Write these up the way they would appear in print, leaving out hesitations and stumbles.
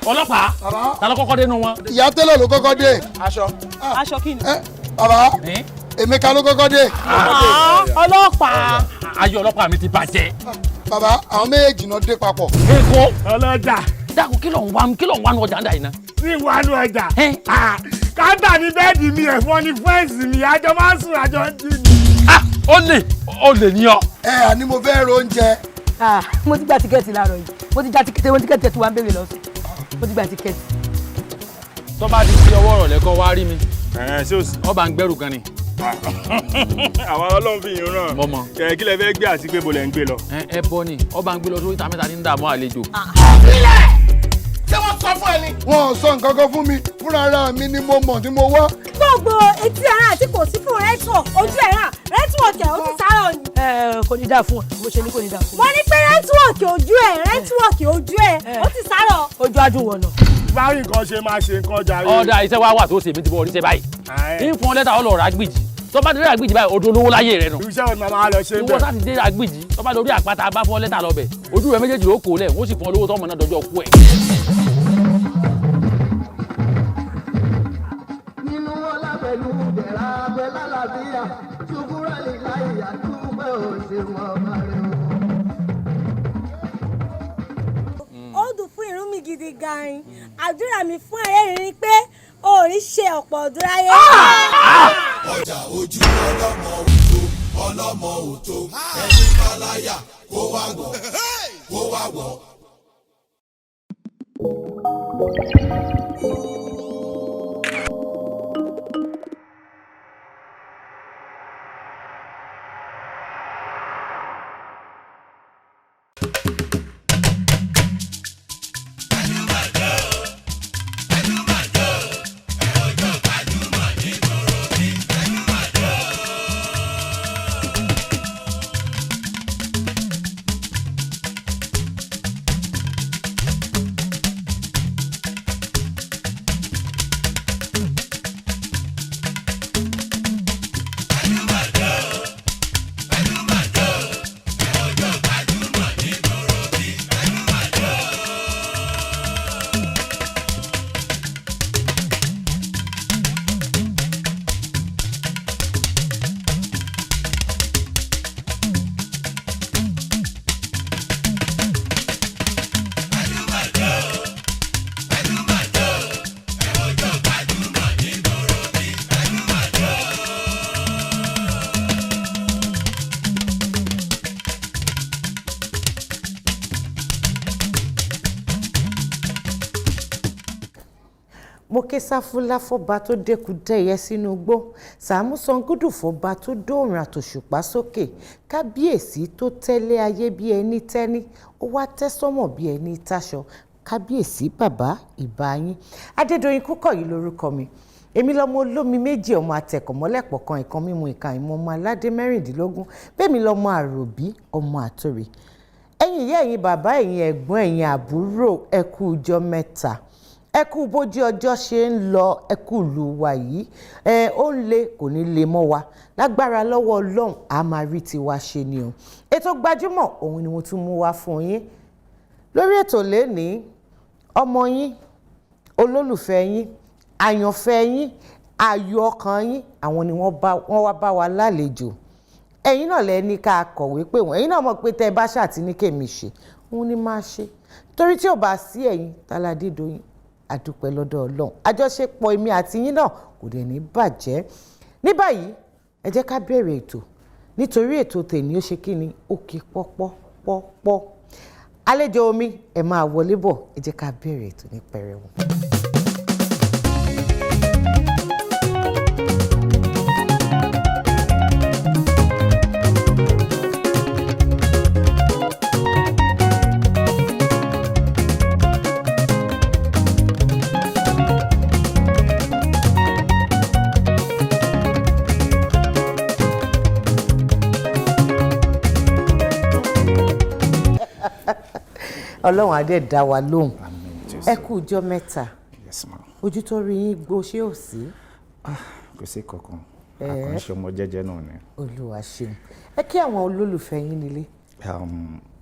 Ọlọ́pàá, ta ló kọ́kọ́ dénú wọn? Ìyá tẹ́lẹ̀ ló kọ́kọ́ dé. Aṣọ. Aṣọ kí ni? Bàbá, Emeka ló kọ́kọ́ dé. Ọlọ́pàá. Ayé ọlọ́pàá mi ti bàjẹ́. Bàbá, àwọn méjèèjì náà dé papọ̀. Èkó. Ọlọ́jà. Dákun, kí ló ń wá, kí ló ń wá nu ọjà ń dà yìí ná? Ní ìwà nu ọjà. Káńtà ní bẹ́ẹ̀dì mi, ẹ̀fọn ní fẹ́ǹsì mi, àjọ máa ń sùn, àjọ ń jí ni. Ó lè, ó lè ní ọ. Ẹ àní mo fẹ́ ro oúnjẹ. Mo ti gba tíkẹ́ẹ̀tì láàárọ̀ yìí, mo ti gba tíkẹ́ẹ̀tì, mo ti tíkẹ́ẹ̀tì tó wá ń béèrè lọ́sùn, mo ti gba tíkẹ́ẹ̀tì. Tó bá di sí ọwọ́ ọ̀rọ̀ lẹ́kọ́ wá rí mi. Ẹ ṣé o sì. Ọba ń gbẹ́rù gan ni. Àwa Ọlọ́run fi yín ràn. Mo mọ̀. Kẹ kí lẹ fẹ́ gbé àti pé bo lẹ ń gbé lọ? Ẹ bọ ni, ọba ń gbé lọ sórí ìta mẹ́ta ní dààmú àlejò. Ilẹ̀! Ṣé wọ́n sọ fún ẹ ni? Wọn ò sọ nǹkan kan fún mi, fúnra ara mi ni mo mọ̀ tí mo wá. Gbogbo etí ara àti kò sí fún rẹ́tíwọ̀kì ojú ẹ̀ hàn, rẹ́tíwọ̀kì ẹ̀ ó ti sáré ni. Ẹ kò ní dáa fún ọ, mo ṣe ní kò ní dáa fún ọ. Mo ní pé rẹ́tíwọ̀kì ojú ẹ̀, rẹ́tíwọ̀kì ojú ẹ̀ ó ti sáré. Ojú adùn wọ̀nà. Báyìí nǹkan ṣe máa ṣe nǹkan jàre. Ọ̀dà iṣẹ́ wa wà tó ṣe, èmi ti bọ̀ oríṣẹ́ báyìí. Ń fún ọ lẹ́tà, ọlọ́ọ̀rọ̀ àgbìjì. Tó bá dé àgbìjì báyìí, odò olówó láyé rẹ nù. Iṣẹ́ wo ni màmá lọ ṣe Ìwọ bẹ́ẹ̀? sá ti dé àgbìjì, tó bá lórí àpáta bá fún ọ lẹ́tà lọ́bẹ̀, ojú rẹ méjèèjì ló kó lẹ̀, wọ́n sì fún ọ lówó tọ́mọ náà dọjọ́ kú ẹ̀. Nínú ọlá pẹ̀lú bẹ̀rẹ̀ abẹ́ lálàáfíà ṣùkúrà lè láyé àdúgbò òṣèlú ọba rẹ̀ o. Ó dùn fún irun mi gidi gan-an. Àdúrà mi fún ẹ̀rẹ́ ni pé o ò ní ṣe ọ̀pọ̀ ọdún láyé. Ọjà ojú ọlọ́mọ òtó, ọlọ́mọ òtó, ẹni báláyà kó wá wọ̀, kó wá wọ̀. Mo ké sáfúlá fọba tó dẹ́kun dẹ́yẹ sínú igbó, Sàámú Sangudu fọba tó dóòrùn àtòṣùpá sókè, kábíyèsí tó tẹ́lẹ̀ ayé bí ẹni tẹ́ní, ó wá tẹ́ sọ́mọ̀ bí ẹni táṣọ, kábíyèsí bàbá, ìbá yín. Adédọ̀yìn Kúkọ̀yí lórúkọ mi. Èmi lọmọ olómi méjì, ọmọ atẹkọ̀mọ́lẹ̀pọ̀ kan, ìkan mímu ìka ìmọ̀, ọmọ aládé 16. Bẹ́ẹ̀ mi lọmọ àròbí, ọmọ àtòrè. Ẹ̀yin ìyá, ẹ̀yin bàbá, ẹ̀yin ẹ̀gbọ́n, ẹ̀yin àbúrò, ẹ kú ọjọ́ mẹ́ta, ẹ kú bójú ọjọ́ ṣe ń lọ, ẹ kú ìlú wa yìí. Ẹ ó ń le, kò ní le mọ́ wa lágbára lọ́wọ́ Ọlọ́run, a máa rí tiwa ṣe ni o. Ètò Gbajúmọ̀ òun ni mo tún mú wá fún yín lórí ètò lénìí. Ọmọ yín, olólùfẹ́ yín, àyànfẹ́ yín, ayọ̀ ọkàn yín, àwọn ni wọ́n bá wọ́n wá bá wa lálejò. Ẹ̀yin náà lẹ ní ká kọ̀wé pé wọ́n. Ẹ̀yin náà mọ̀ pé tẹ́ ẹ bá ṣáà ti ní kèmí ṣe, òun ni máa ṣe, torí tí ò bá sí ẹ̀yin Táládédoyin. Àdúpẹ́ lọ́dọ̀ Ọlọ́run, àjọṣepọ̀ èmi àti yín náà kò dẹ̀ ní bàjẹ́. Ní báyìí, ẹ jẹ́ ká bẹ̀rẹ̀ ètò, nítorí ètò tèmi ó ṣe kí ni, ó kí pọ́pọ́ pọ́pọ́. Àlejò mi, ẹ máa wọlé bọ̀, ẹ jẹ́ ká bẹ̀rẹ̀ ètò ní pẹrẹwu. Ọlọ́run adé dá wa lóhùn. Ẹ kú ọjọ́ mẹ́ta. Yes, ma. Ojú tó rí yín gbó, ṣé ò sí? Kò sí kankan, àkànṣe ọmọ jẹ́jẹ́ náà ni. Olúwa ṣeun. Ẹ kí àwọn olólùfẹ́ yín nílé.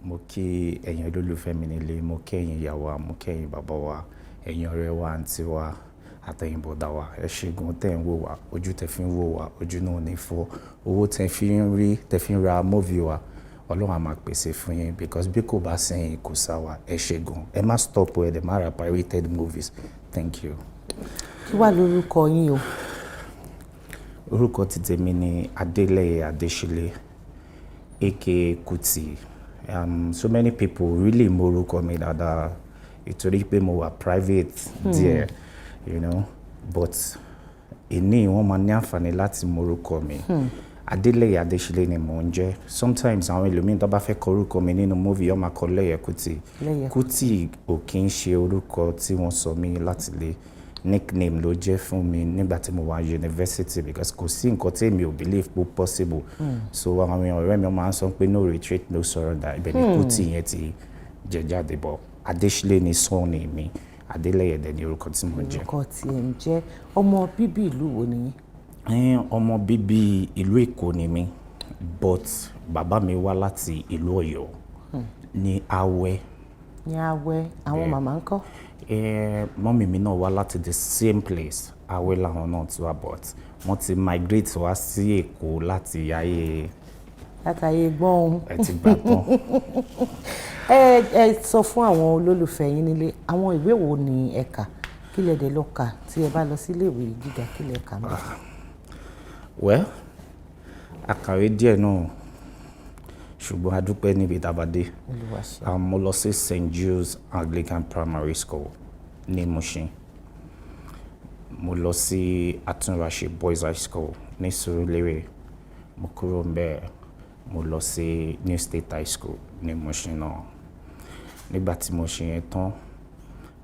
Mo kí ẹ̀yin olólùfẹ́ mi nílé, mo kí ẹ̀yin ìyá wa, mo kí ẹ̀yin bàbá wa, Ẹ̀yin ọ̀rẹ́ wa, àǹtí wa, àtẹ̀yin bọ̀dá wa, ẹ ṣé gan tẹ́ ń wò wá. Ojú tẹ́ fi ń wò wá, ojú náà ò ní fọ́. Owó tẹ́ fi ń rí, tẹ́ fi ń ra movie wa, Ọlọ́run á máa pèsè fún yín, because bí kò bá sẹ́yìn, kò sá wa. Ẹ ṣé gan. Ẹ má stop ẹ dẹ̀ má ra pirated movies. Thank you. Kí wàá lórúkọ yín o? Orúkọ ti tèmi ni Adélẹ́yẹ Adéṣílé, aka Kuti. So many people really mọ orúkọ mi dáadáa ìtorí pé mo wà private díẹ̀, but ìní wọ́n máa ní àǹfààní láti mọ orúkọ mi. Adélẹ́yẹ Adéṣílé ni mò ń jẹ́. Sometimes àwọn ẹlòmíín tó bá fẹ́ kọ orúkọ mi nínú movie, wọ́n máa kọ Lẹ́yẹ Kuti. Lẹ́yẹ. Kuti ò kí ń ṣe orúkọ tí wọ́n sọ mí láti lé. Nickname ló jẹ́ fún mi nígbà tí mo wà university, because kò sí nǹkan tí èmi ò believe pé possible. So àwọn ọ̀rẹ́ mi máa ń sọ pé no retreat, no surrender. Ibẹ̀ ni Kuti yẹn ti jẹ jáde bọ̀. Adéṣílé ni surname mi, Adélẹ́yẹ dẹ̀ ni orúkọ tí mo ń jẹ́. Orúkọ tí ẹ̀ ń jẹ́. Ọmọ bíbí ìlú wo ni yín? Ọmọ bíbí ìlú Èkó ni mí, but bàbá mi wá láti ìlú Ọ̀yọ́ ní Awẹ́. Ní Awẹ́. Àwọn màmá ńkọ́? Mummy mi náà wá láti the same place, Awẹ́ làwọn náà ti wá, but wọ́n ti migrate wá sí Èkó láti ayé Látàyè gbọ́n ohun. Ẹ ti gbà tán. Ẹ sọ fún àwọn olólùfẹ́ yín nílé, àwọn ìwé wo ni ẹ kà? Kí lẹ dẹ̀ lọ kà tí ẹ bá lọ sí iléèwé gíga? Kí lẹ kà ńbẹ̀? Well, a kàwé díẹ̀ náà, ṣùgbọ́n a dúpẹ́ níbi tá a bá dé. Olúwa ṣe. Mo lọ sí St. Jude's Anglican Primary School ní Mushin. Mo lọ sí Atúnraṣe Boys High School ní Surulere. Mo kúrò ńbẹ̀, mo lọ sí New State High School ní Mushin náà. Nígbà tí mo ṣe yẹn tán,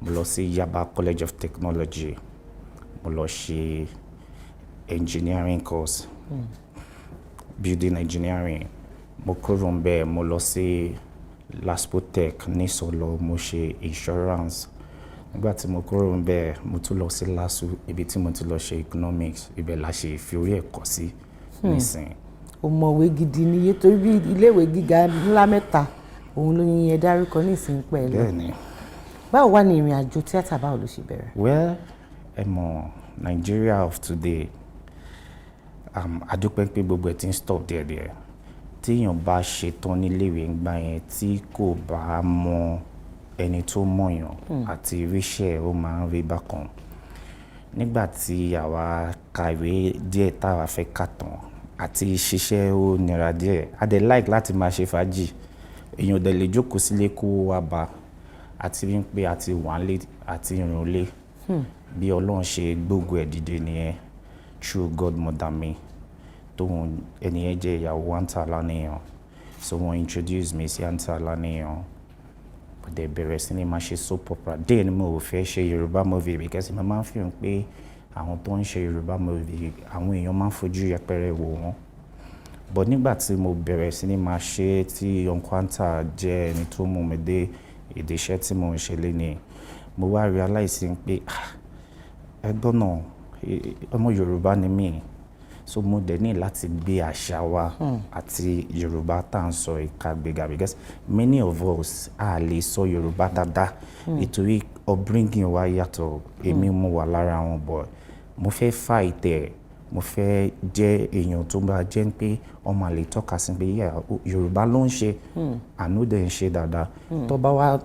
mo lọ sí Yaba College of Technology. Mo lọ ṣe engineering course, building engineering. Mo kúrò ńbẹ̀, mo lọ sí Laspotech ní Sọlọ, mo ṣe insurance. Nígbà tí mo kúrò ńbẹ̀, mo tún lọ sí LASU, ibi tí mo ti lọ ṣe economics. Ibẹ̀ la ṣe fi orí ẹ̀kọ́ sí nísìnyí. Ọ̀mọ̀wé gidi níye, torí bí iléèwé gíga ńlá mẹ́ta òun ló yin ẹ dárúkọ nísìnyí pẹ̀lú. Bẹ́ẹ̀ni. Báwo wá ní ìrìn àjò tíátà? Báwo ló ṣe bẹ̀rẹ̀? Well, ẹ mọ̀ Nigeria of today, a dúpẹ́ pé gbogbo ẹ̀ ti ń stop díẹ̀díẹ̀. Téèyàn bá ṣetán níléèwé ńgbà yẹn, tí kò bá mọ ẹni tó mọ̀yàn àti ríṣẹ́, ó máa ń rí bákan. Nígbà tí àwa kàwé díẹ̀, táwa fẹ́ kà tán àti ṣiṣẹ́, ó nira díẹ̀. A dẹ̀ like láti máa ṣe fàájì. Èèyàn ò dẹ̀ lè jókòó sílé kó wá bá àti wípé àti wà nílé àti ìrùn lé. Bí Ọlọ́run ṣe gbógo ẹ̀ dìde nìyẹn, through godmother mi, tóun ẹni yẹn jẹ́ ìyàwó Anta Laniyan. So wọ́n introduce mi sí Anta Laniyan. Mo dẹ̀ bẹ̀rẹ̀ sí ní máa ṣe soap opera. Then mo ò fẹ́ ṣe Yorùbá movie because mo máa ń feel pé àwọn tó ń ṣe Yorùbá movie, àwọn èèyàn máa ń fojú yẹpẹrẹ wò wọ́n. But nígbà tí mo bẹ̀rẹ̀ sí ní máa ṣe, tí Uncle Anta jẹ́ ẹni tó mú mi dé ìdí iṣẹ́ tí mò ń ṣe lénìí, mo wá realize pé, ah, ẹgbọ́n náà, ọmọ Yorùbá ni mí. So mo dẹ̀ ní láti gbé àṣà wa àti Yorùbá tá à ń sọ ìka gbéga, because many of us a lè sọ Yorùbá dáadáa nítorí upbringing wa yàtọ̀. Èmi mo wà lára wọn, but mo fẹ́ fight ẹ̀. Mo fẹ́ jẹ́ èèyàn tó bá jẹ́ pé ọmọ àlè tọ́ka sí pé, yeah, Yorùbá ló ń ṣe, àánú dẹ̀ ń ṣe dáadáa. Tó bá wá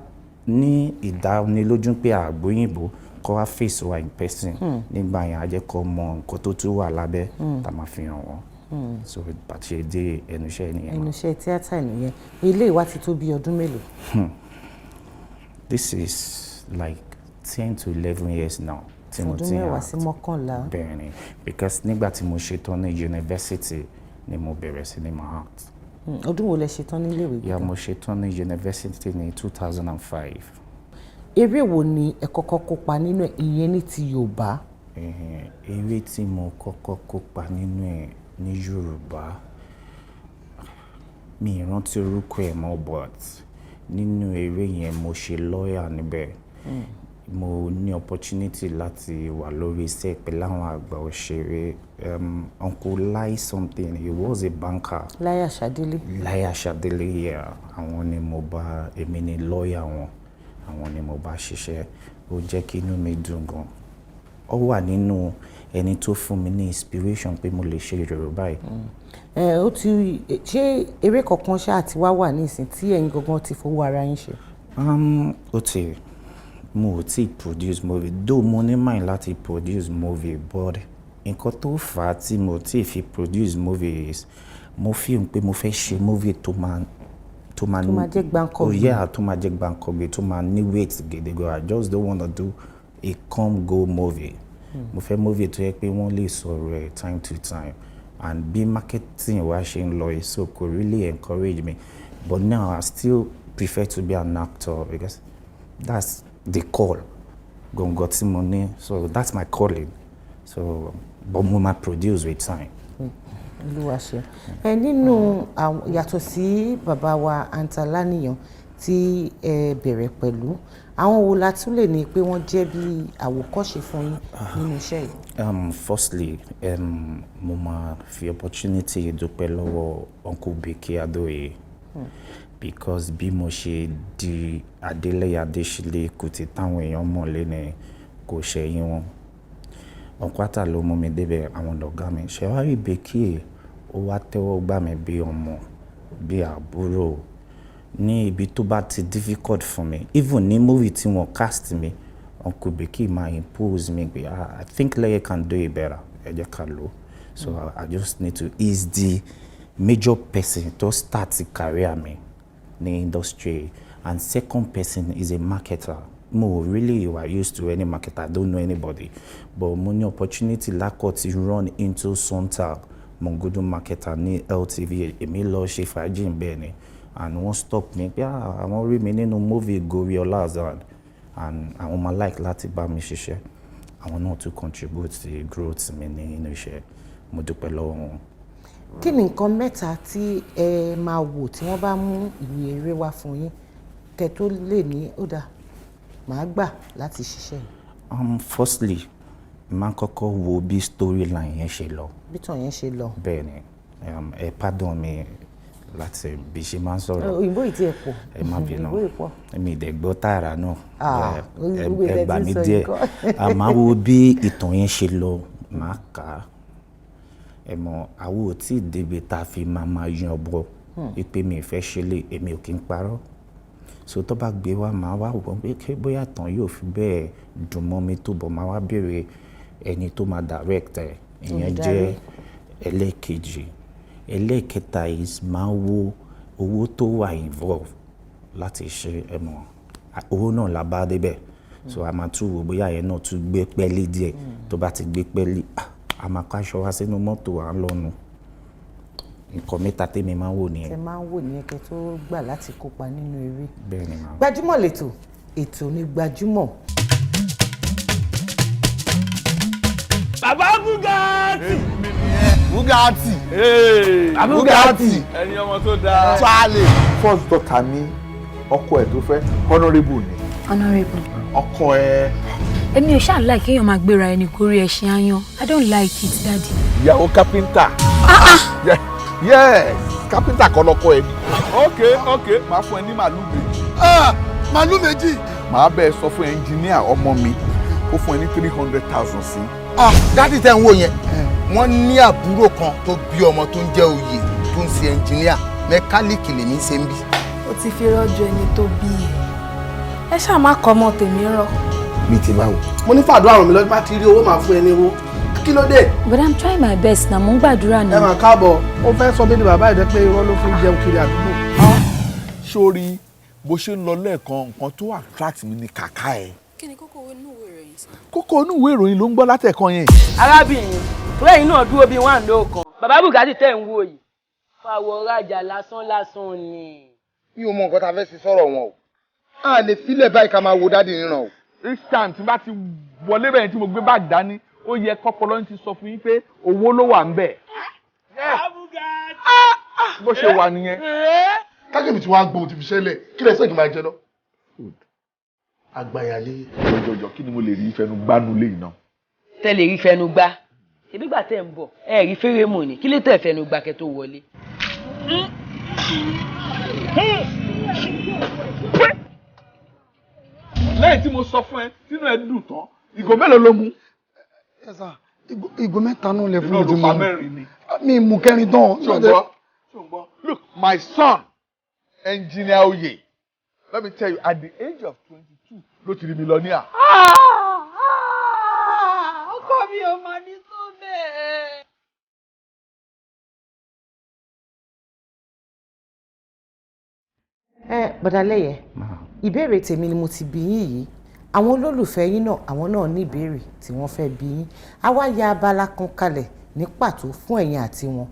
ní ìdánilójú pé àgbóyìnbó kó wá face wa in person, nígbà yẹn á jẹ́ kó mọ nǹkan tó tún wà lábẹ́ tá a máa fi hàn wọ́n. So bá ṣe dé ẹnu iṣẹ́ nìyẹn. Ẹnu iṣẹ́ tíátà nìyẹn. Ilé ìwà ti tó bí ọdún mélòó? This is like 10 to 11 years now tí mo Ọdún ti ń 10 act. sí 11. Bẹ́ẹ̀ni, because nígbà tí mo ṣetán ní university ni mo bẹ̀rẹ̀ sí ní máa act. Ọdún wo lẹ ṣetán níléèwé gíga? Yeah, mo ṣetán ní university ní 2005. Eré wo ni ẹ kọ́kọ́ kópa nínú ẹ̀, ìyẹn ní ti Yorùbá? Eré tí mo kọ́kọ́ kópa nínú ẹ̀ ní Yorùbá, mi ì rántí orúkọ ẹ̀ mọ́, but nínú eré yẹn, mo ṣe lawyer níbẹ̀. Mo ní opportunity láti wà lórí set pẹ̀lú àwọn àgbà òṣèré, Uncle Lai something, he was a banker. Láyé Àṣàdélé. Lai Àṣàdélé, yeah. Àwọn ni mo bá, èmi ni lawyer wọn, àwọn ni mo bá ṣiṣẹ́. Ó jẹ́ kí inú mi dùn gan. Ó wà nínú ẹni tó fún mi ní inspiration pé mo lè ṣe Yorùbá yìí. Ẹ ó ti ṣé eré kankan ṣáà ti wá wà nísìn tí ẹ̀yin gangan ti fowó ara yín ṣe? Ó ti, mo ò tí produce movie, though mo ní mind láti produce movie, but nǹkan tó fà á tí mo ti fi produce movie is mo feel pé mo fẹ́ ṣe movie tó máa Tó máa jẹ́ gbáǹkọ́gbè. Oh yeah, tó máa jẹ́ gbáǹkọ́gbè, tó máa ní weight gidi gan. I just don't wanna do a come go movie. Mo fẹ́ movie tó yẹ pé wọ́n lè sọ̀rọ̀ ẹ̀ time to time, and bí marketing wa ṣe ń lọ yìí, so kò really encourage me. But now I still prefer to be an actor because that's the call gangan tí mo ní, so that's my calling. So, but mo máa produce with time. Olúwa ṣe ẹ. Nínú àwọn, yàtọ̀ sí bàbá wa Antalaniyan tí ẹ bẹ̀rẹ̀ pẹ̀lú, àwọn wo la tún lè ní pé wọ́n jẹ́ bí àwòkọ́ṣe fún yín nínú iṣẹ́ yìí? Firstly, mo máa fi opportunity yìí dúpẹ́ lọ́wọ́ Uncle Beki Adoye, because bí mo ṣe di Adeleye Adesile Kuti táwọn èèyàn mọ̀ lẹ́nu, kò ṣẹ̀yìn wọn. Uncle Ata ló mú mi débẹ̀, àwọn lọ̀gá mi. Ṣẹ̀wárí Beki, ó wá tẹ́wọ́ gbà mí bí ọmọ, bí àbúrò ní ibi tó bá ti difficult fún mi. Even ní movie tí wọ́n cast mi, Uncle Beki máa impose mi pé, "Ah, I think Leye can do it better, ẹ jẹ́ ká lò ó." So I just need to is the major person to start the career mi ní industry. And second person is a marketer. Mo really were used to any marketer, I don't know anybody, but mo ní opportunity lákọ̀ ti run into Sontal Mongudu, marketer ní LTV. Èmi lọ ṣe fàájì bẹ́ẹ̀ ni, and wọ́n stop mi pé, ah, àwọn rí mi nínú movie Goriola Hassan and àwọn máa like láti bá mi ṣiṣẹ́. Àwọn náà tún contribute sí growth mi ní inú iṣẹ́. Mo dúpẹ́ lọ́wọ́ wọn. Kí ni nǹkan mẹ́ta tí ẹ máa wò tí wọ́n bá mú ìwé eré wá fún yín, kẹ́ tó lè ní ó dáa, màá gbà láti ṣiṣẹ́ yìí? Firstly, máa kọ́kọ́ wo bí storyline yẹn ṣe lọ. Bí tàn yẹn ṣe lọ. Bẹ́ẹ̀ ni. Ẹ pardon mi láti bí ṣe máa ń sọ̀rọ̀. Òyìnbó yìí ti ẹ̀ pọ̀. Ẹ má bínú. Òyìnbó yìí pọ̀. Èmi ì dẹ̀ gbọ́ tààrà náà. Ah, gbogbo ẹ ìtẹ́ gbà tí ń mí sọ yìí díẹ̀. kọ́. A máa wo bí ìtàn yẹn ṣe lọ, máa kà á. Ẹ mọ̀, àwa ò tí ì débi tá a fi máa máa yan ọ̀bọ wípé mi ì fẹ́ ṣe lè, èmi ò kí ń parọ́. So tó bá gbé wá, màá wá wò pé kí bóyá ìtàn yóò fi bẹ́ẹ̀ dùn mọ́ mi tó bọ̀, màá wá béèrè ẹni tó máa direct ẹ̀. Ìyẹn jẹ́ Olùdarí. ẹlẹ́ẹ̀kejì. Ẹlẹ́ẹ̀kẹta is máa wo owó tó wà involve láti ṣe. Ẹ mọ̀, owó náà la bá débẹ̀. So a máa tún wò bóyá ìyẹn náà tún gbé pẹ́lí díẹ̀. Tó bá ti gbé pẹ́lí, ah, a máa kó aṣọ wa sínú mọ́tò, à ń lọ́nu. Nǹkan mẹ́ta tèmi máa ń wò nìyẹn. Tẹ máa ń wò ní kẹ́ tó gbà láti kópa nínú eré. Bẹ́ẹ̀ ni màá. Gbajúmọ̀ lẹ́tọ̀, ètò ní Gbajúmọ̀. Bàbá Bugatti. Bugatti. Bugatti. Ẹni ọmọ tó dáa. Tuale. First daughter mi, ọkọ ẹ̀ tó fẹ́, honourable ni. Honourable. Ọkọ ẹ̀. Èmi ò ṣáà like kéèyàn máa gbéra ẹni gorí ẹṣin aáyán. I don't like it, daddy. Ìyàwó kápẹ́ńtà. Yes, kápẹ́ńtà kọ́ lọ́kọ ẹ̀ ni. Ok, màá fún ẹ ní màálù 2. Màálù 2. Màá bẹ́ẹ̀ sọ fún ẹnjìníà ọmọ mi ó fún ẹ ní 300,000 sí. Daddy tẹ́ ń wò yẹn, wọ́n ní àbúrò kan tó bí ọmọ tó ń jẹ́ oyè, tó ń ṣe ẹnjìníà, mẹkáníìkì lèmi ṣe ń bí. Ó ti fi rọ́jò ẹni tó bí ẹ, ẹ ṣáà má kọ́ ọmọ tèmi rọ. Bí ti báwo? Mo ní fàdúrà ràn mí lọ́jọ́, bá ti rí owó, máa fún ẹ ní owó. Kí ló dé? But I'm trying my best na, mò ń gbàdúrà Ẹ náà. mà káàbọ̀. Ó fẹ́ sọ mí di bàbá ìdẹ́ pé irọ́ ló fi ń jẹun kiri àdúgbò. Sórí bó ṣe ń lọ lẹ́ẹ̀kan, nǹkan tó attract mi ni kàkà ẹ̀. Kí ni kókó inú ìwé ìròyìn sọ? Kókó inú ìwé ìròyìn ló ń gbọ́ látẹ̀kan yẹn. Arábìnrin tó ẹ̀yin náà dúró bíi wọ́n àná kan. Bàbá Bugatti tẹ̀ ń wò yìí, fàwọ̀ rajà lásán lásán ni. Mi ò mọ nǹkan tá a fẹ́ ṣe sọ̀rọ̀ wọn o. A lè filẹ̀ báyìí ká máa wo daddy níran o. Each time tí n bá ti wọlé bẹ́ẹ̀ tí mo gbé báàgì dání, ó yẹ kọ́pọlọ́ ti sọ fún yín pé owó ló wà ń bẹ̀. Bó ṣe wà nìyẹn. Kákẹ́mi tí wàá gbóhùn ti fi ṣẹlẹ̀, kí lẹ sẹ́yìn máa jẹ lọ. Àgbàyàlé. Jọjọjọ, kí ni mo lè rí ìfẹnu gbánu lé iná? Tẹ́ lè rí fẹnu gbá. Ṣebí gbà tẹ́ ń bọ̀, ẹ rí fẹ́rẹ́mù ni, kí ló tẹ̀ fẹnu gbá kẹ́ tó wọlé? Lẹ́yìn tí mo sọ fún ẹ, tínú ẹ dùn tán, ìgò mélòó ló mu? Ẹ sà, ìgò mẹ́ta náà lè fún Inú mi tí ló pa mo mẹ́rin ni. Mi mú kẹrin tán. Ṣé o gbọ́? Ṣé o gbọ́? Look, my son, Engineer Oye, let me tell you, at the age of 22, ló ti di millionaire. Ọkọ mi ò mà ní tó bẹ́ẹ̀. Ẹ Bọ̀dá Lẹ́yẹ, ìbéèrè tèmi ni mo ti bi yín yìí. Àwọn olólùfẹ́ yín náà, àwọn náà ní ìbéèrè tí wọ́n fẹ́ bi yín. A wá ya abala kan kalẹ̀ ní pàtó fún ẹ̀yin àti wọn.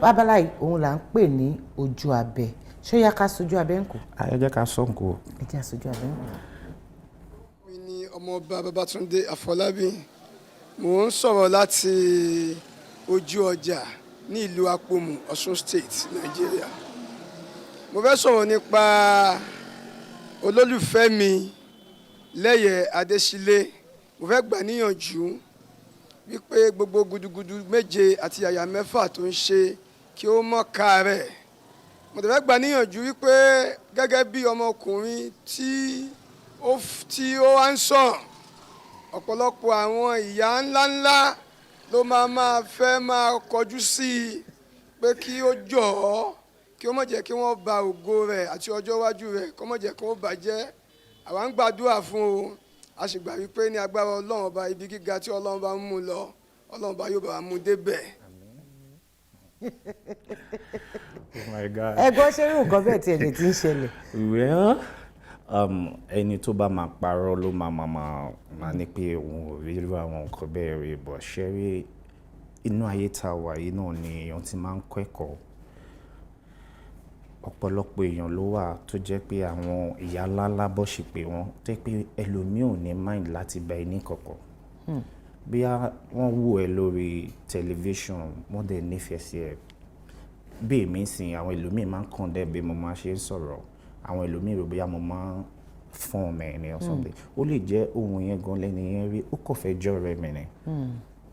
Abala yìí òun là ń pè ní ojú abẹ. Ṣó yá ká sojú abẹ ń kù? Ẹ jẹ́ ká sọ nǹkó. Ẹ jẹ́ àsojú abẹ ń kù. Mi ni Ọmọọba Babátúndé Àfọlábí. Mò ń sọ̀rọ̀ láti ojú ọjà ní ìlú Apòmù, Ọ̀ṣun State, Nàìjíríà. Mo fẹ́ sọ̀rọ̀ nípa olólùfẹ́ mi Lẹ́yẹ Adésílé. Mo fẹ́ gbà níyànjú wípé gbogbo gudugudu méje àti yàyà mẹ́fà tó ń ṣe kí ó mọ̀ ká rẹ̀. Mo tẹ̀ fẹ́ gbà níyànjú wípé gẹ́gẹ́ bí ọmọkùnrin tí ó wá ń sàn, ọ̀pọ̀lọpọ̀ àwọn ìyá ńláńlá ló máa fẹ́ máa kọjú sí i pé kí ó jọ̀ọ́, kí ó má jẹ́ kí wọ́n ba ògo rẹ̀ àti ọjọ́ iwájú rẹ̀, kó má jẹ́ kí wọ́n bàjẹ́. Àwa ń gbàdúrà fún o, a sì gbà wípé ní agbára Ọlọ́run Ọba, ibi gíga tí Ọlọ́run bá ń mú lọ, Ọlọ́run Ọba yóò bá wa mú débẹ̀. Oh my God. Ẹ gbọ́, ṣé irú nǹkan bẹ́ẹ̀ tiẹ̀ lè ti ń ṣẹlẹ̀? Well, ẹni tó bá máa parọ́ ló máa ní pé òun ò rí irú àwọn nǹkan bẹ́ẹ̀ rí, but ṣé rí inú ayé tá a wà yìí náà ni èèyàn ti máa ń kọ́ ẹ̀kọ́. Ọ̀pọ̀lọpọ̀ èèyàn ló wà tó jẹ́ pé àwọn ìyá ńláńlá bọ́ ṣe pé wọ́n, tó jẹ́ pé ẹlòmíì ò ní mind láti bá ẹ ní kọ̀kọ̀. Bí wọ́n wò ẹ lórí tẹlifíṣàn, wọ́n dẹ̀ nífẹ̀ẹ́ sí ẹ. Bí èmi ń sìn, àwọn ẹlòmíì máa ń kàn dẹ́ bí mo máa ṣe ń sọ̀rọ̀. Àwọn ẹlòmíì rò bóyá mo máa ń fún ọmọ ẹ ní or something. Ó lè jẹ́ ohun yẹn gan lẹ́ni yẹn rí, ó kàn fẹ́ jọ́ ọ̀rẹ́ mi ni.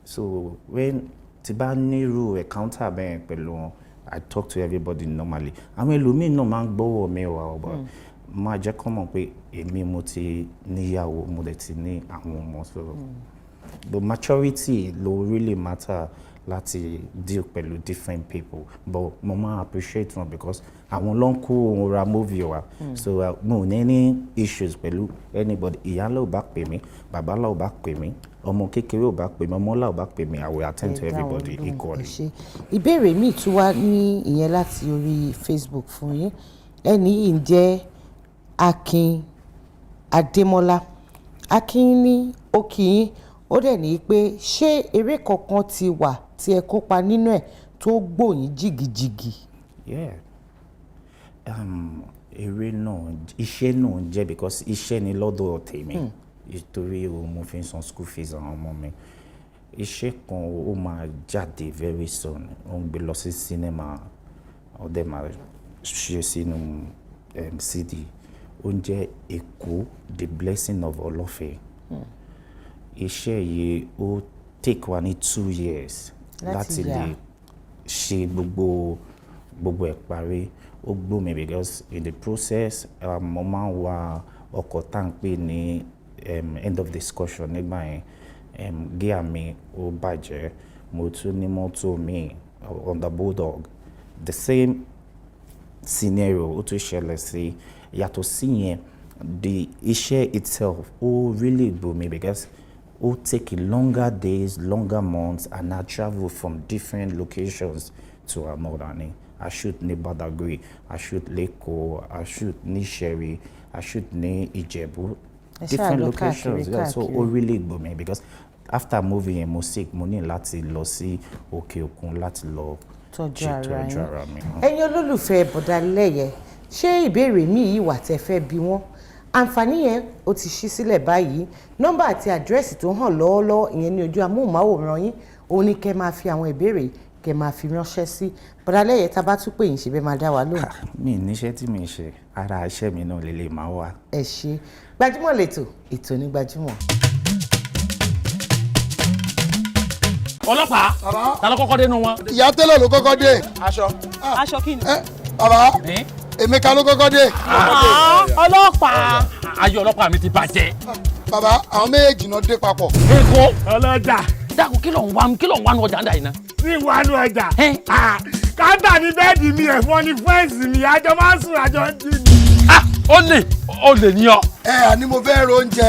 So when tí bá nírú encounter bẹ́ẹ̀ pẹ̀lú wọn, I talk to everybody normally. Àwọn ẹlòmíì náà máa ń gbọ́wọ́ mi wá ọ̀bọ̀. Máa jẹ́ kó mọ̀ pé èmi mo ti níyàwó, mo dẹ̀ ti ní àwọn ọmọ. So the maturity ló really matter láti deal pẹ̀lú different people. But mo máa appreciate wọn because àwọn ló ń kó ohun ra movie wa. So mo ò ní any issues pẹ̀lú anybody. Ìyá ńlá ò bá pè mí, bàbá ńlá ò bá pè mí, ọmọ kékeré ò bá pè mí, ọmọ ńlá ò bá pè mí, I will attend to Ẹ dá wọn everybody lóhùn. equally. Ẹ ṣé. Ìbéèrè míì tún wá ní ìyẹn láti orí Facebook fún yín. Ẹni yìí ń jẹ́ Akin Adémọ́lá. Akin ní ó kí yín, ó dẹ̀ ní pé ṣé eré kankan ti wà tí ẹ kópa nínú ẹ̀ tó gbòyìn jìgìjìgì? Yeah. Eré náà, iṣẹ́ náà ń jẹ́ because iṣẹ́ ni lọ́dọ̀ tèmi. Nítorí o mo fi ń san school fees àwọn ọmọ mi. Iṣẹ́ kan ó máa jáde very soon. Ó ń gbé lọ sí cinema, ó dẹ̀ máa ṣe sínú CD. Ó ń jẹ́ Èkó, The Blessing of Olofin. Iṣẹ́ yìí ó take wa ní 2 years láti láti yà. lè ṣe gbogbo ẹ̀ parí. Ó gbó mi because in the process, mo máa ń wa ọkọ̀ tá à ń pè ní end of discussion nígbà yẹn. Gear mi ó bàjẹ́. Mo tún ní mọ́tò mi on the Bulldog. The same scenario ó tún ṣẹlẹ̀ sí. Yàtọ̀ sí yẹn, the iṣẹ́ itself ó really gbó mi because ó take longer days, longer months, and I travel from different locations to another ni. I shoot ní Badagry, I shoot l'Ékòó, I shoot ní Ìṣẹ̀rí, I shoot ní Ìjẹ̀bú. Ẹ ṣáà Different lọ locations. káàkiri Yeah, so ó káàkiri. really gbó mi because after movie yẹn mo sick, mo ní láti lọ sí òkè òkun láti lọ tọ́jú ara ṣètọ́jú yín. ara mi. Ẹ̀yin olólùfẹ́ Bọ̀dá Lẹ́yẹ, ṣé ìbéèrè mi yìí wà tẹ́ fẹ́ bi wọ́n? Àǹfààní yẹn ó ti ṣí sílẹ̀ báyìí. Nọ́mbà àti àdírẹ́sì tó hàn lọ́wọ́lọ́wọ́ ìyẹn ní ojú amóhùnmáwòrán yín, òun ni kẹ́ máa fi àwọn ìbéèrè kẹ́ máa fi ránṣẹ́ sí Bọ̀dá Lẹ́yẹ. Tá a bá tún pè yín, ṣe bẹ́ẹ̀ máa dá wa lóhùn? Mi níṣẹ́ tí mi ń ṣe, ara iṣẹ́ mi náà lè máa wà. Ẹ ṣe. Gbajúmọ̀ lẹ́tọ̀, ètò ní gbajúmọ̀. Ọlọ́pàá, ta ló kọ́kọ́ dénú wọn? Ìyá tẹ́lẹ̀ ló kọ́kọ́ dé. Aṣọ. Aṣọ kí ni? Bàbá, Emeka ló kọ́kọ́ dé. Ọlọ́pàá. Ayé ọlọ́pàá mi ti bàjẹ́. Bàbá, àwọn méjèèjì náà dé papọ̀. Èkó. Ọlọ́jà. Dákun, kí ló ń wá, kí ló ń wá nu ọjà ń dà yìí ná? Ní ìwà nu ọjà. Káńtà ní bẹ́ẹ̀dì mi, ẹ̀fọn ní fẹ́ǹsì mi, àjọ máa ń sùn, àjọ ń jí ni. Ó lè, ó lè ní ọ. Ẹ àní mo fẹ́ ro oúnjẹ.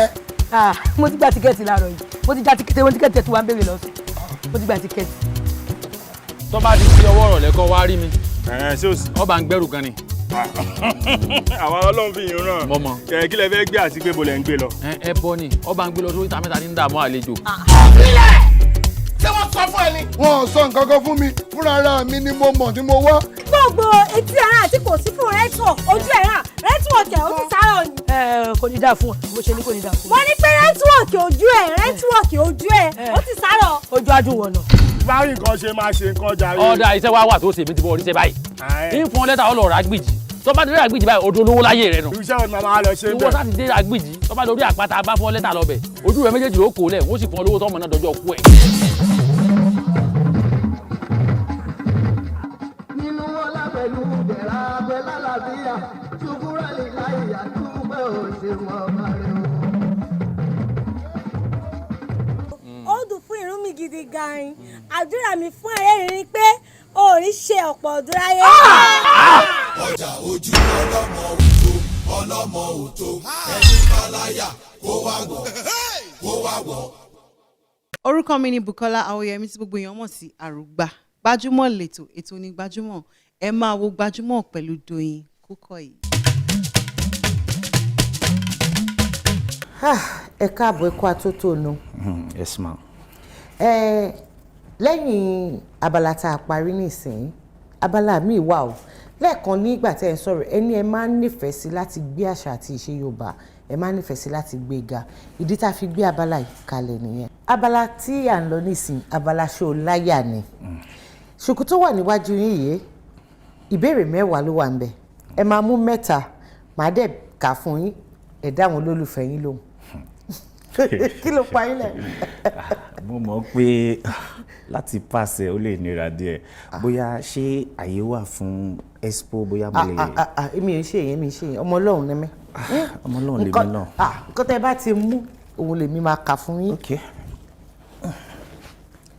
Mo ti gba tíkẹ́ẹ̀tì láàárọ̀ yìí, mo ti gba tíkẹ́ẹ̀tì, mo ti tíkẹ́ẹ̀tì tí wàá ń béèrè lọ́sùn, mo ti gba tíkẹ́ẹ̀tì. Tó bá di sí ọwọ́ ọ̀rọ̀ lẹ́kọ́ wá rí mi. Ṣé o sì. Ọba ń gbẹ́rù kan ni. Àwa Ọlọ́run fi yín ràn. Mo mọ̀. Ẹ kí lẹ fẹ́ gbé àti pé bo lẹ̀ ń gbé lọ? Ẹ bọ ni, ọba ń gbé lọ sórí ìta mẹ́ta ní ń dààmú àlejò. Ṣé wọ́n sọ fún ẹ ni? Wọn ò sọ nǹkan kan fún mi, fúnra ara mi ni mo mọ̀ tí mo wá. Gbogbo etí ẹ̀ràn àti kò sí fún network ojú ẹ̀ràn, network ẹ̀ ó ti sáré ni. Ẹ kò ní dáa fún ọ, mo ṣe ní kò ní dáa fún ọ. Wọ́n ní pé network ojú ẹ̀, network ojú ẹ̀ ó ti sáré. Ojú adùn wọ̀nà. Báyìí nǹkan ṣe máa ṣe nǹkan jàre. Ọ̀dà iṣẹ́ wa wà tó ṣe mí ti bọ̀ oríṣẹ́ báyìí. Ń fún ọ lẹ́tà, ọlọ́ọ̀rọ̀ àgbìjì. Tó bá dé àgbìjì báyìí, odò olówó láyé rẹ nù. Iṣẹ́ wo ni màmá lọ ṣe ń Ìwọ bẹ̀? sáà ti dé àgbìjì, tó bá lórí àpáta bá fún ọ lẹ́tà lọ́bẹ̀, ojú rẹ méjèèjì ló kó lẹ̀, wọ́n sì fún ọ lówó tọ́mọ náà dọjọ́ kú ẹ̀. Nínú ọlá pẹ̀lú ìdẹ̀ra pẹ̀lú àlàáfíà, ṣùkúrà lè láyé àdúgbò òṣèlú ọba rẹ̀ o. Ó dùn fún irun mi gidi gan-an. Àdúrà mi fún ẹ̀rẹ́ ni pé o ò ní ṣe ọ̀pọ̀ ọdún láyé. Ọjà ojú ọlọ́mọ òtó, ọlọ́mọ òtó, ẹni báláyà kó wá wọ̀, kó wá wọ̀. Orúkọ mi ni Bukola Awoyemi, tí gbogbo èèyàn mọ̀ sí Àrùgbà. Gbajúmọ̀ lẹ́tọ̀, ètò ní Gbajúmọ̀. Ẹ máa wo Gbajúmọ̀ pẹ̀lú Doyin Kúkọ̀yí. Ẹ káàbọ̀, ẹ kú atótónu. Yes, ma. Ẹ lẹ́yìn abala tá a parí nísìnyí, abala míì wà o. Lẹ́ẹ̀kan nígbà tẹ́ ẹ ń sọ̀rọ̀, ẹni ẹ máa ń nífẹ̀ẹ́ sí láti gbé àṣà àti ìṣe Yorùbá, ẹ máa ń nífẹ̀ẹ́ sí láti gbé ga. Ìdí tá a fi gbé abala yìí kalẹ̀ nìyẹn. Abala tí à ń lọ nísìnyí, abala ṣó o láyà ni. Ṣùkú tó wà níwájú yín yìí, ìbéèrè 10 ló wà ń bẹ̀. Ẹ máa mú mẹ́ta, màá dẹ̀ kà fún yín, ẹ dá àwọn olólùfẹ́ yín lóhùn. Kí ló pa yín lẹ̀? Mo mọ̀ pé láti pàṣẹ ó lè nira díẹ̀. Bóyá ṣé àyè wà fún expo, bóyá mo lè. Ah, ah, ah, èmi ò ṣe èyí, mi ṣe èyí, ọmọ Ọlọ́run ni mí. Ọmọ Ọlọ́run lèmi náà. Nǹkan tẹ́ bá ti mú òun lèmi máa kà fún yín.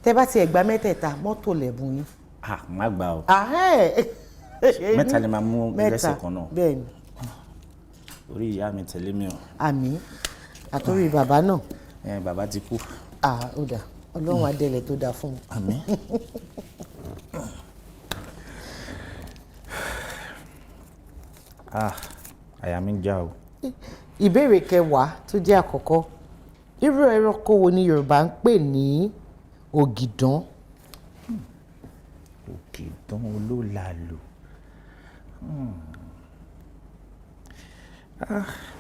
Tẹ́ bá ti ẹ̀gbá mẹ́tẹ̀ẹ̀ta, mọ́tò lẹ̀bùn yín. Ah, má gbà o. Ah, ẹ́. Mẹ́ta ni màá mú Mẹ́ta, lẹ́sẹ̀ kan náà. Bẹ́ẹ̀ni. Orí ìyá mi tẹ̀lé mi o. Àmín, àtòrí bàbá náà. Ẹ bàbá ti kú. Ah, ó dà, Ọlọ́run adẹ́lẹ̀ tó dáa fún mi. Àmín. Ah, àyà mi ń já o. Ìbéèrè kẹwàá tó jẹ́ àkọ́kọ́: irú ẹranko wo ni Yorùbá ń pè ní ògìdán? Ògìdán olólàlù.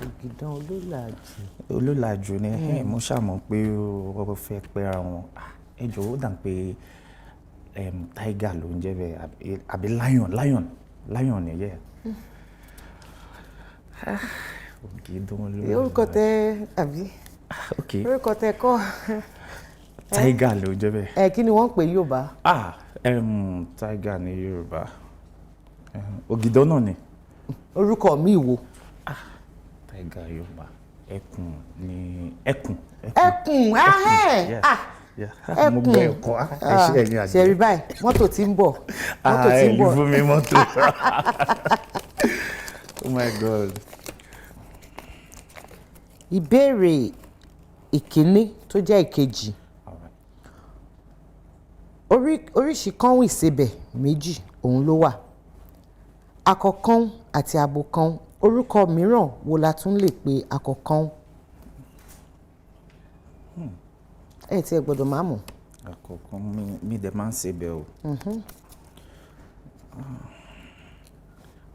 Ògìdán olólàjù. Olólàjù ni ẹ. Mo ṣàmọ̀ pé ó fẹ́ pẹ́ra wọn. Ah, ẹ jọ̀wọ́, ó dà pé tiger ló ń jẹ́ bẹ́ẹ̀, àbí lion, lion, lion ni yẹ. Ògìdán olólàjù. Orúkọ tẹ àbí? Ok. Orúkọ tẹ kọ́. Tiger ló ń jẹ́ bẹ́ẹ̀. Ẹ kí ni wọ́n ń pè Yorùbá? Ah, tiger ní Yorùbá. Ògìdán náà ni. Orúkọ mi wo? Tiger Yorùbá, ẹkùn ni, ẹkùn. Ẹkùn ahẹ́. Yeah. Ah. Yeah. Mo gbọ́ ẹ̀kọ́. Ẹ ṣé, ẹ̀yin àjẹ́. Ṣe rí báyìí, mọ́tò tí ń bọ̀, mọ́tò Ah, tí ẹ ń bọ̀. lè fún mi mọ́tò. Oh my God. Ìbéèrè ìkíní tó jẹ́ ìkejì: oríṣi kọ́hún ìsebẹ̀ méjì òun ló wà, akọkọ́hún àti abokọ́hún. Orúkọ mìíràn wo la tún lè pe akọkọ́hún? Ẹ tí ẹ gbọ́dọ̀ máa mọ̀. Àkọ́kọ́ mi dẹ̀ máa ń ṣe bẹ́ẹ̀ o.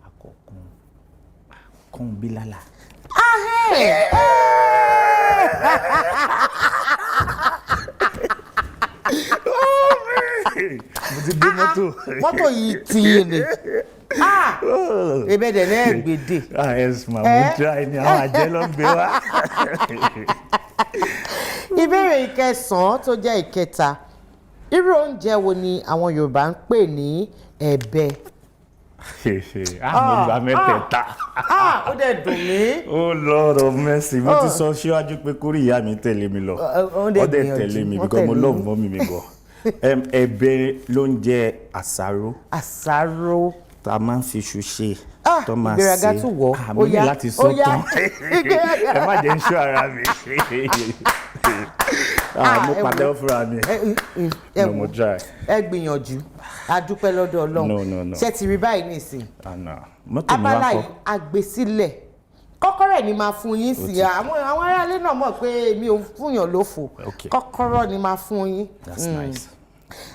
Àkọ́kọ́ kọ́hún bílálà. Ahẹ́! Mo ti gbé mọ́tò. Mọ́tò yìí ti yé ni. Ebe dẹ̀ náà gbèdè. Ah, yes ma, mo try ni, àwọn àjẹ́ ló ń gbé wá. Ìbéèrè ìkẹsàn-án tó jẹ́ ìkẹta: irú oúnjẹ wo ni àwọn Yorùbá ń pè ní ẹ̀bẹ̀? Ah, mo gba mẹ́tẹ̀ẹ̀ta. Ah, ó dẹ̀ dùn mí. Oh Lord of mercy, mo ti sọ síwájú pé kórè ìyá mi tẹ̀lé mi lọ. Ó dẹ̀ Ó dẹ̀ gbìyànjú, tẹ̀lé mi wọ́n because mo tẹ̀lé love yín. mọ́mì mi gan. Ẹ̀bẹ̀ ló ń jẹ́ àsáró. Àsáró. Tá a máa ń fi iṣu ṣe. Ah, tó máa ìgbéraga sè. tún wọ̀. Ah, Ó mo ní yá, láti ó sọ yá. tán. Ẹ má jẹ́ ń ṣọ́ ara mi. Ah, mo Ẹ wò. pàtẹ́wọ́ fúnra mi. Ẹ No, mo wò. try. Ẹ gbìyànjú, a dúpẹ́ lọ́dọ̀ Ọlọ́run. No, no, no. Ṣé ti rí báyìí nísìn? Ah, no. Mọ́tò mi wá Abala kọ́. yìí a gbé sílẹ̀, kọ́kọ́rọ́ ẹ̀ ni máa fún yín sí. Àwọn aráalé náà mọ̀ pé mi ò fúnyàn lófo. Okay. Kọ́kọ́rọ́ ni máa fún yín. That's nice.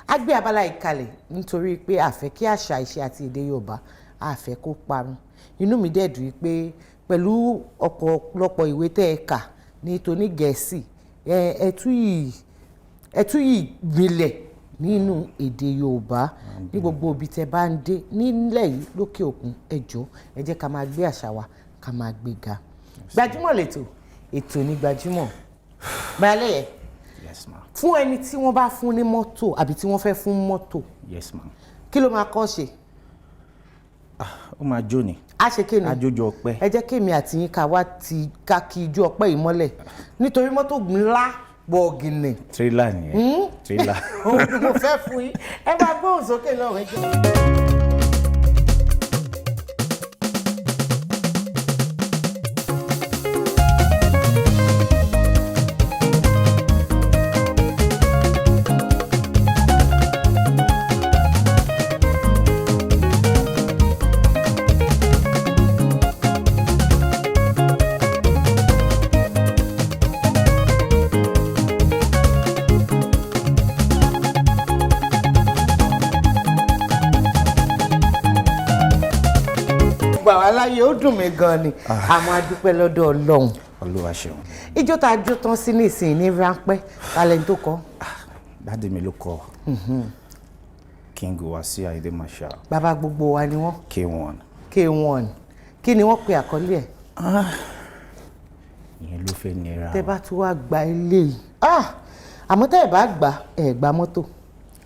A gbé abala yìí kalẹ̀ nítorí pé a fẹ́ kí àṣà, ìṣe àti èdè Yorùbá, a fẹ́ kó parun. Inú mi dẹ̀ dùn pé pẹ̀lú ọ̀pọ̀lọpọ̀ ìwé tẹ́ ẹ kà ní tóní Gẹ̀ẹ́sì, ẹ tún yìí gbilẹ̀ nínú èdè Yorùbá ní gbogbo ibi tẹ́ bá ń dé nílẹ̀ yìí, lókè òkun. Ẹ jọ̀ọ́, ẹ jẹ́ ká máa gbé àṣà wa, ká máa gbé ga. Gbajúmọ̀ lẹ́tọ̀, ètò ní Gbajúmọ̀ Báyálẹ̀yẹ. Yes, ma. Fún ẹni tí wọ́n bá fún ní mọ́tò àbí tí wọ́n fẹ́ fún mọ́tò, Yes, ma. kí ló máa kọ́ ṣe? Ó máa jó ni. A ṣe kí ni? Ajójó ọpẹ́. Ẹ jẹ́ kémi àti yín ká wá ti ká kí ijó ọpẹ́ yìí mọ́lẹ̀, nítorí mọ́tò ńlá bọ̀gìnì Tírélà nìyẹn. Tírélà. Òun ni mo fẹ́ fún yín. Ẹ máa gbóhùn sókè lọ́wọ́, ẹ jẹ́. Gbà wá láyé, ó dùn mí gan ni, àmọ́ a dúpẹ́ lọ́dọ̀ Ọlọ́run. Olúwa ṣeun. Ijó tá a jó tán sí nísìnyí ní ráńpẹ́, talent tó kọ́? Daddy mi ló kọ. King Wasiu Ayinde Marshal. Bàbá gbogbo wa ni wọ́n. K1. K1. Kí ni wọ́n pe àkọlé ẹ̀? Ìyẹn ló fẹ́ nira. Tẹ́ bá tún wá gba ilé yìí, ah, àmọ́ tẹ́ ẹ bá gbà, ẹ gba mọ́tò.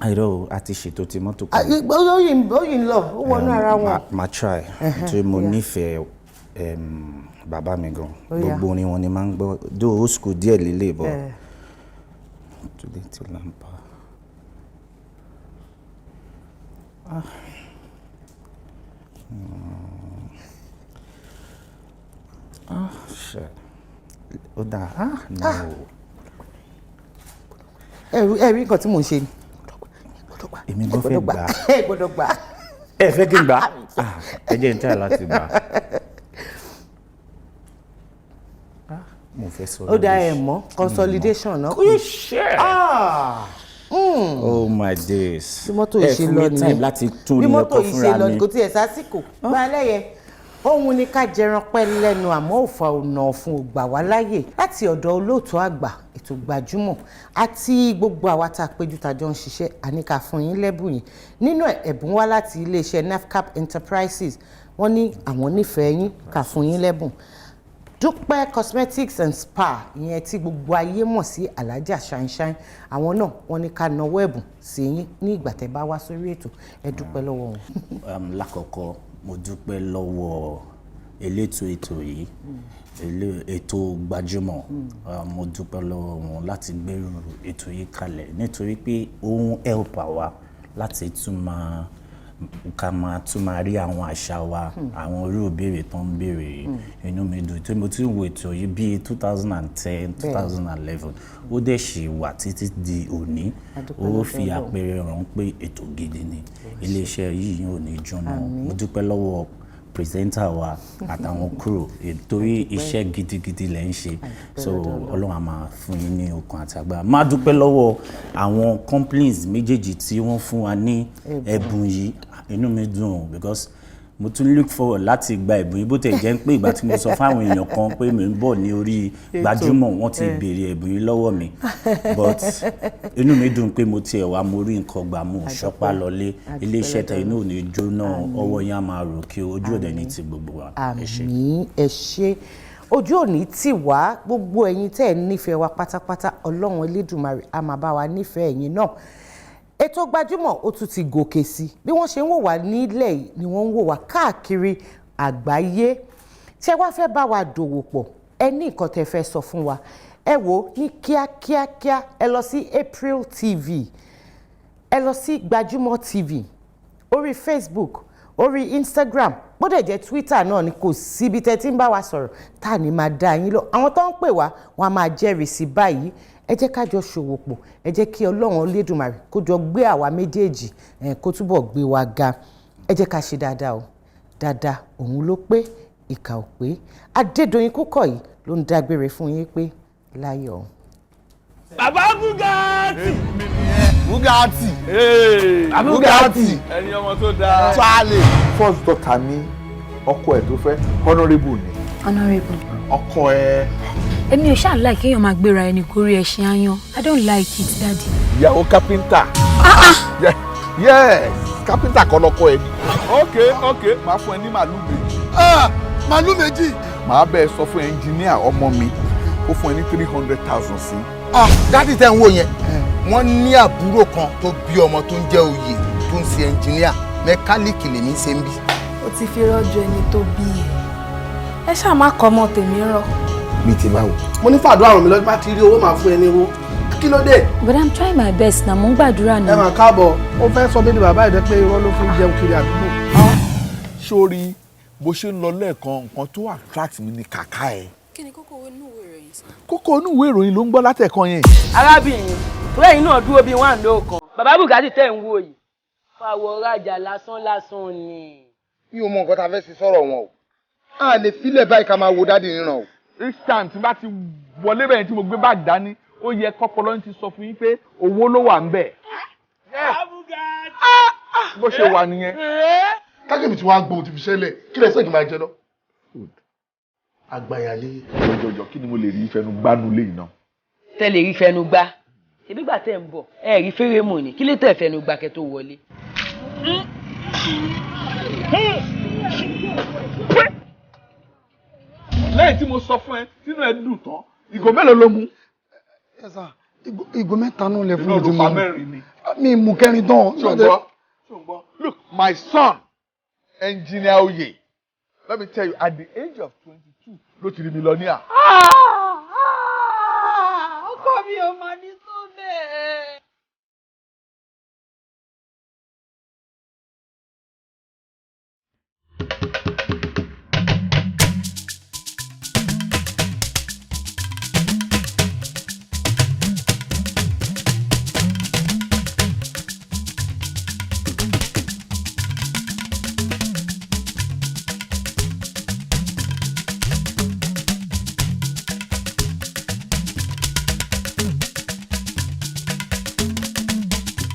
Àìrọ̀ o, a ti ṣètò ti mọ́tò Ah, kan. ó yìí ń lọ, ó wọnú ara wọn. Ma try. Nítorí mo nífẹ̀ẹ́ bàbá mi gan. Ó yá. Gbogbo orin wọn ni máa ń gbọ́. Though old school díẹ̀ lélẹ̀ bọ̀. Today ti lampa. Ah. Ah, shit. Ó dáa. Ah, no. Ẹ rí nǹkan tí mò ń ṣe ni. Èmi gan fẹ́ gbà á. Ẹ gbọ́dọ̀ gbà á. Ẹ fẹ́ kí n gbà á? Ah, ẹ jẹ́ n try láti gbà á. Ah, mo fẹ́ sọ Ó dáa, ẹ rubbish. mọ̀ consolidation náà. You share. Ah. Oh my days. Bí mọ́tò yìí Ẹ ṣe fún lọ mi time nìyẹn. láti tún Bí orin mọ́tò ẹ̀kọ́ yìí ṣe fúnra lọ mi. kò tiẹ̀ sásìkò. Balẹ̀yẹ, òun ni ká jẹran pẹ́ lẹ́nu, àmọ́ òfà ọ̀nà ọ̀fun ò gbà wá láàyè. Láti ọ̀dọ̀ olóòtú àgbà ètò Gbajúmọ̀ àti gbogbo àwa tá a péjú tá a jọ ń ṣiṣẹ́, àní ká fún yín lẹ́bùn yìí. Nínú ẹ̀, ẹ̀bùn wá láti iléeṣẹ́ NAFCAP Enterprises. Wọ́n ní àwọn nífẹ̀ẹ́ yín, ká fún yín lẹ́bùn. Dúpẹ́ Cosmetics and Spa, ìyẹn tí gbogbo ayé mọ̀ sí Alhaja Shine, àwọn náà wọ́n ní ká nawọ́ ẹ̀bùn sí yín ní ìgbà tẹ́ bá wá sórí ètò. Ẹ dúpẹ́ lọ́wọ́ wọn. Lákọ̀ọ́kọ́, mo dúpẹ́ lọ́wọ́ elétò ètò yìí, ètò Gbajúmọ̀. Mo dúpẹ́ lọ́wọ́ wọn láti gbèrú ètò yìí kalẹ̀, nítorí pé ó ń help àwa láti tún máa ká máa tún máa rí àwọn àṣà wa. Àwọn irú ìbéèrè tó ń béèrè yìí, inú mi dùn tí mo ti ń wo ètò yìí bíi 2010, 2011, ó dẹ̀ ṣì wà títí di òní. A dúpẹ́ Ó lọ́dọ̀ fi Ọlọ́run. àpẹẹrẹ hàn pé ètò gidi ni. Iléeṣẹ́ yìí ò ní jóná. Àmín. Mo dúpẹ́ lọ́wọ́ presenter wa àtàwọn crew, torí iṣẹ́ gidigidi lẹ̀ ń ṣe. So lọ́dọ̀ Ọlọ́run. Ọlọ́run á máa fún yín ní okun àti agbára. Máa dúpẹ́ lọ́wọ́ àwọn companies méjèèjì tí wọ́n fún wa ní ẹ̀bùn. Ẹ̀bùn yìí, inú mi dùn o, because mo tún look forward láti gba ẹ̀bùn yìí. Bó tẹ̀ jẹ́ pé ìgbà tí mo sọ fáwọn èèyàn kan pé mi ń bọ̀ ní orí ètò. Gbajúmọ̀, wọ́n ti béèrè ẹ̀bùn yìí lọ́wọ́ mi, but inú mi dùn pé mo tiẹ̀ wá, mo rí nǹkan gbà, mo ṣọ́pá lọlé. A dúpẹ́ Iléeṣẹ́ tẹ lọ́dọ̀ inú ò ní jóná. Àmín. Ọwọ́ yín á máa ròkè, ojú òde ní ti gbogbo wa. Ẹ ṣé. Àmín, ẹ ṣé. Ojú òní tì wá. Gbogbo ẹ̀yin tẹ́ ẹ̀ nífẹ̀ẹ́ wa pátápátá, Ọlọ́run Elédùmarè á máa bá wa nífẹ̀ẹ́ ẹ̀yin náà. Ètò Gbajúmọ̀ ó tún ti gòkè sí. Bí wọ́n ṣe ń wò wá nílẹ̀ yìí ni wọ́n ń wò wá káàkiri àgbáyé. Tí ẹ wá fẹ́ bá wa dòwò pọ̀, ẹ ní nǹkan tẹ́ fẹ́ sọ fún wa, ẹ wò ó ní kíákíákíá, ẹ lọ sí April TV, ẹ lọ sí Gbajúmọ̀ TV orí Facebook, orí Instagram, bó dẹ̀ jẹ́ Twitter náà ni. Kò síbi tẹ́ tí ń bá wa sọ̀rọ̀ tá à ní máa dá yín lọ. Àwọn tó ń pè wá, wọn á máa jẹ́rìí sí báyìí. Ẹ jẹ́ ká jọ ṣòwò pọ̀, ẹ jẹ́ kí Ọlọ́run Olódùmarè kó jọ gbé àwa méjèèjì kó túbọ̀ gbé wa ga. Ẹ jẹ́ ká ṣe dáadáa o, dáadáa òun ló pé, ìkà ò pé. Adédoyin Kúkọ̀yí ló ń dágbére fún yín pé láyọ̀. Bàbá Bugatti. Bugatti. Bugatti. Ẹni ọmọ tó dáa. Tuale. First daughter mi, ọkọ ẹ̀ tó fẹ́, honourable ni. Honourable. Ọkọ ẹ̀. Èmi ò ṣáà like kéèyàn máa gbéra ẹni gorí ẹṣin aáyán. I don't like it, daddy. Ìyàwó kápẹ́ńtà. Yes, kápẹ́ńtà kọ́ lọ́kọ ẹ̀ ni. Ok, màá fún ẹ ní màálù méjì. Màálù méjì. Màá bẹ́ẹ̀ sọ fún ẹnjìníà ọmọ mi ó fún ẹ ní 300,000 sí. Daddy tẹ́ ń wò yẹn, wọ́n ní àbúrò kan tó bí ọmọ tó ń jẹ́ Oyè tó ń ṣe ẹnjìníà, mẹkáníìkì lèmi ṣe ń bí. Ó ti fi rọ́jò ẹni tó bí ẹ. Ẹ ṣáà má kọ́ ọmọ tèmi rọ. Bí ti báwo. Mo ní fàdúrà ràn mí lọ́jọ́ bá ti rí owó, màá fún ẹ ní owó. Kí ló dé. But I'm trying my best na, mo ń gbàdúrà náà. Ẹ máa káàbọ̀. Ó fẹ́ sọ mí di bàbá ìdẹ́ pé irọ́ ló fi ń jẹun kiri àdúgbò. Sórí bó ṣe ń lọ lẹ́ẹ̀kan, nǹkan tó attract mi ni kàkà ẹ̀. Kí ni kókó inú ìwé ìròyìn sọ? Kókó inú ìwé ìròyìn ló ń gbọ́ látẹ̀kan yẹn. Arábìnrin, lẹ́yìn náà dúró bíi wọ́n àná kan. Bàbá Bugatti tẹ̀ ń wò yìí, fàwọ̀ rajà lásán lásán ni. Mi ò mọ nǹkan tá a fẹ́ ṣe sọ̀rọ̀ wọn o. A lè filẹ̀ báyìí ká máa wo daddy níran o. Each time tí n bá ti wọlé bẹ́ẹ̀ tí mo gbé báàgì dání, ó yẹ kọ́pọlọ́ ti sọ fún yín pé owó ló wà ń bẹ̀. Bó ṣe wà nìyẹn. Kákẹ́mi tí wàá gbóhùn ti fi ṣẹlẹ̀, kí lẹ́sẹ̀ kí n máa jẹ lọ. Àgbàyàlé. Jọjọjọ, kí ni mo lè rí ìfẹnu gbánu lé iná. Tẹ́ lè rí fẹnu gbá. Ṣebí gbà tẹ́ ń bọ̀, ẹ rí fẹ́rẹ́mù ni, kí lè tẹ̀ fẹnu gbá kẹ́ tó wọlé. Lẹ́yìn tí mo sọ fún ẹ tínú ẹ dùn tán, ìgò mélòó ló mú? Ẹ sà, ìgò mẹ́ta náà lè fún mi tí Inú mo ọdún pa mẹ́rin ni. Mi mú kẹrin tán. Ṣùgbọ́n, look, my son, Engineer Oye, let me tell you, at the age of 22 ló ti di millionaire.